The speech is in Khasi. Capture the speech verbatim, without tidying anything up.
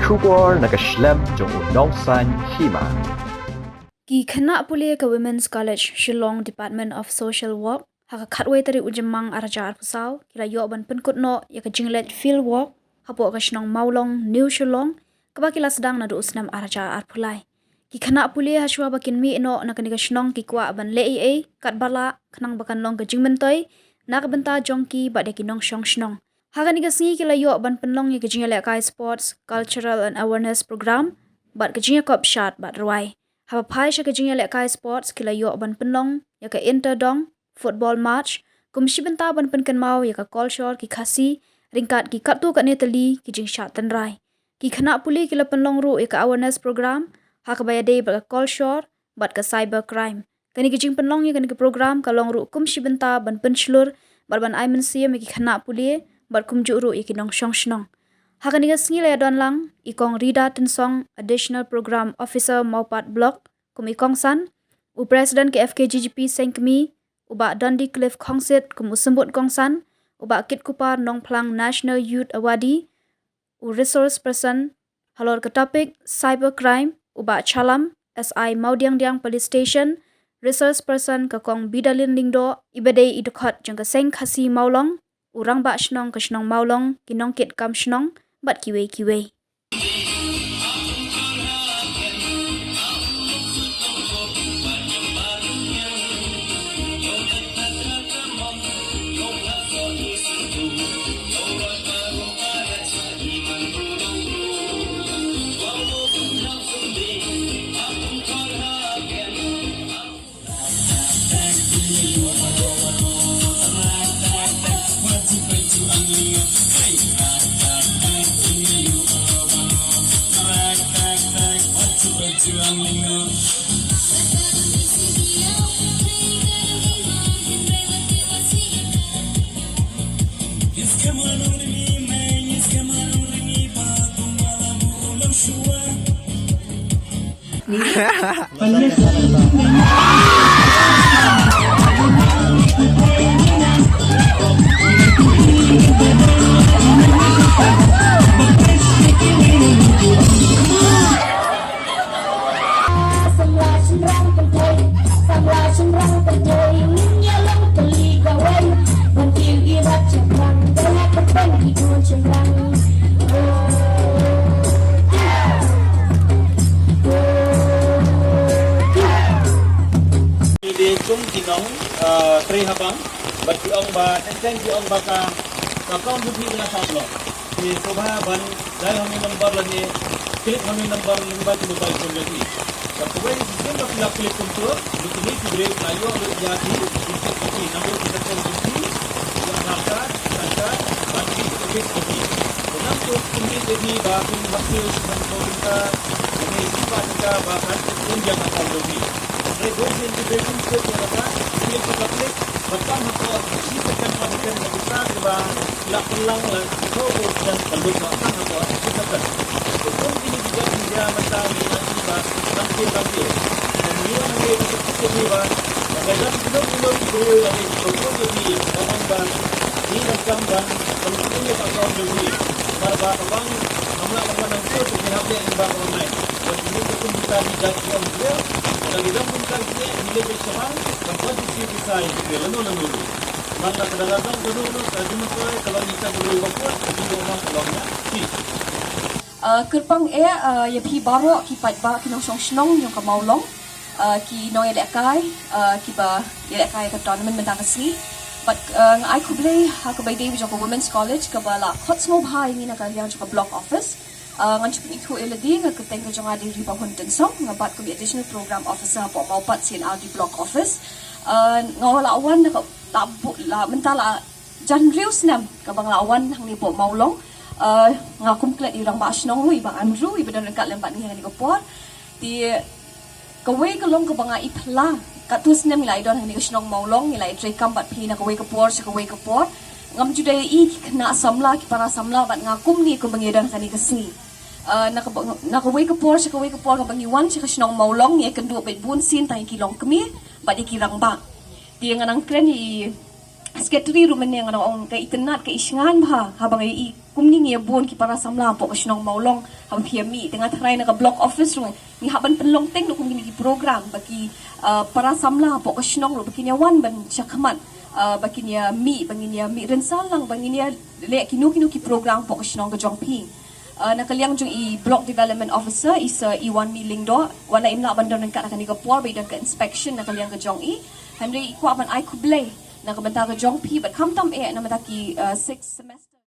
Khubor na ka shlem jong u Nongsaiñ Hima. Ki khynnah pule ka Women's College Shillong Department of Social Work ha ka khatwei tarik u Jymmang ar hajar arphew saw ki la ïoh ban pynkut noh ïa ka jingleit field work hapoh ka shnong Mawlong, New Shillong, kaba ki la sdang naduh u snem ar hajar arphew lai. Ki khynnah pule ha shuwa ba kin mih noh na kane ka shnong ki kwah ban leh ei ei katba lah khnang ba kan long ka jingmyntoi na ka bynta jong ki bad ïa ki nongshong shnong. Ha kane ka sngi ki la ïoh ban pynlong ïa ka jingïalehkai sports, cultural and awareness program bad ka jingïakop shad bad rwai. Haba phai sha ka jingïalehkai sports ki la ïoh ban pynlong ïa ka inter dong football match kum shi bynta ban pynkynmaw ïa ka kolshor ki Khasi ryngkat ki katto katne tylli ki jingshad tynrai. Ki khynnah pule ki la pynlong ruh ïa ka awareness program ha kaba ïadei bad ka kolshor bad ka cyber crime. Kane ka jingpynlong ïa kane ka program ka long ruh kum shi bynta ban pynshlur bad ban ai mynsiem ïa ki khynnah pule bad kumjuh ruh ïa ki nongshong shnong. Ha kane ka sngi la ïadon lang i Kong Rida Tynsong, Additional Program Officer Mawpat Block, kum i kongsan, u President ka F K G G P Sengkmie, u Bah Dundee Cliff Khongsit kum u symbud kongsan, u Bah Kitkupar Nongphlang, National Youth Awardee, u resource person halor ka topic cyber crime, u Bah Chalam, S I Mawdiangdiang Police Station, resource person ka Kong Bidalin Lyngdoh, iba dei i dkhot jong ka Seng Khasi Mawlong, u Rangbah Shnong ka shnong Mawlong, ki nongkitkam shnong bad kiwei kiwei. Ki dei kum ki nong, ah, trei ha bank, bad ki ong ba, teng teng ki ong ba ka, ka account jong phi ka la shah block. Te sngewbha ban dial ha une u number lane click ha une u number lyngba ki mobile phone jong phi. Bad kawei ka system ba phi la click kumto, lut ïa ki briew ki la ïoh lut ïa ki details jong phi, nambar ki details jong phi, ïa Aadhaar card, PAN card, bad ki details jong phi. Te nangta kum ïa phi ba phin hap siew shiphew tyngka, lane shiphew tyngka ba kan pynïaid ïa ka account jong phi. Hynrei bun sien ki briew kim sngewthuh ïa kata, ki click bad ka click, bad tang hapoh shi second, one second ka pisa kiba la pynlang la shiphew sien ka lut noh tang hapoh shi second. Te kum kine ki jait jingïa mynta ngi ïohi ba tang sien tang sien. Ngi ïohi hangne ka suk suk ba ka don kino kino ki briew lane ki briew ki ong ba ngi donkam ban pynlong ïa ka account jong ngi. Namar ba ka bank kam lah ban wan nangta, te ngi hap leh lyngba ka online. Bad kine ki kum kita ki jait ki ong briew, lada ki dang bun ka ki leh, ngi leh beit shabar, ban wan shisha shisha ïa ki briew lano lano ruh. Namar lada ka dang dang kano kano ka jingmyntoi, ka long ïa ka briew ba kut, ka jingmyntoi ka long ïa ki. Ah, kyrpang eh, ah, ïa phi baroh ki paidbah ki nongshong shnong jong ka Mawlong, ah, ki nongïalehkai, ah, kiba ïalehkai ka tournament mynta ka sngi. Bad, ah, nga ai khublei ha kaba ïadei jong ka Women's College kaba la khot sngewbha ïa ngi na ka liang jong ka block office. Ah, ngan shu pynithuh ïa lade, nga kyrteng ka jong nga dei Ribahun Tynsong, nga bat kum additional program officer hapoh Mawpat C and R D block office. Ah, nga la wan na ka, la bu-, la mynta la jan hynriew snem kaba nga la wan hangne hapoh Mawlong. Ah, nga kum klet ïa u rangbah shnong ruh, i Bah Andrew, iba don ryngkat lem bad ngi ha kane ka por. Te kawei ka long kaba nga ïa phylla, katto snem ngi la ïa don hangne ka shnong Mawlong, ngi la ïa trei kam bad phi na kawei ka por sha kawei ka por. Ngam ju dei ïa ki khynnah samla, ki para samla, bad nga kumne kumba ngi ïa don ha kane ka sngi. Ah, na kaba, na kawei ka por sha kawei ka por kaba ngi wan sha ka shnong Mawlong, ngi ïa kynduh beit bun sien tang ïa ki longkmie bad ïa ki rangbah. Te nga nang kren ïa i Secretary ruh mynne, nga nang ong ka itynnad, ka ishngaiñ bha haba nga ïohi Kumne ngi ïa bun ki para samla hapoh ka shnong Mawlong, haba phi ïa mih, te nga tharai na ka block office ruh ngi hap ban pynlong teng ruh kum kine ki program ba ki, uh, para samla hapoh ka shnong ruh ba kin ïa wan ban shakhmat, uh, ba kin ïa mih, ba ngin ïa mih rynsan lang, ba ngin ïa leh kino kino ki program hapoh ka shnong ka jong phi. Uh, na ka liang jong i block development officer i Sir Iwanmi Lyngdoh, wat la im lah ban don ryngkat ha kane ka por ba i don ka inspection na ka liang ka jong i. Hynrei i kwah ban ai khublei na ka bynta ka jong phi bad khamtam eh na ka bynta ki, uh, six semester.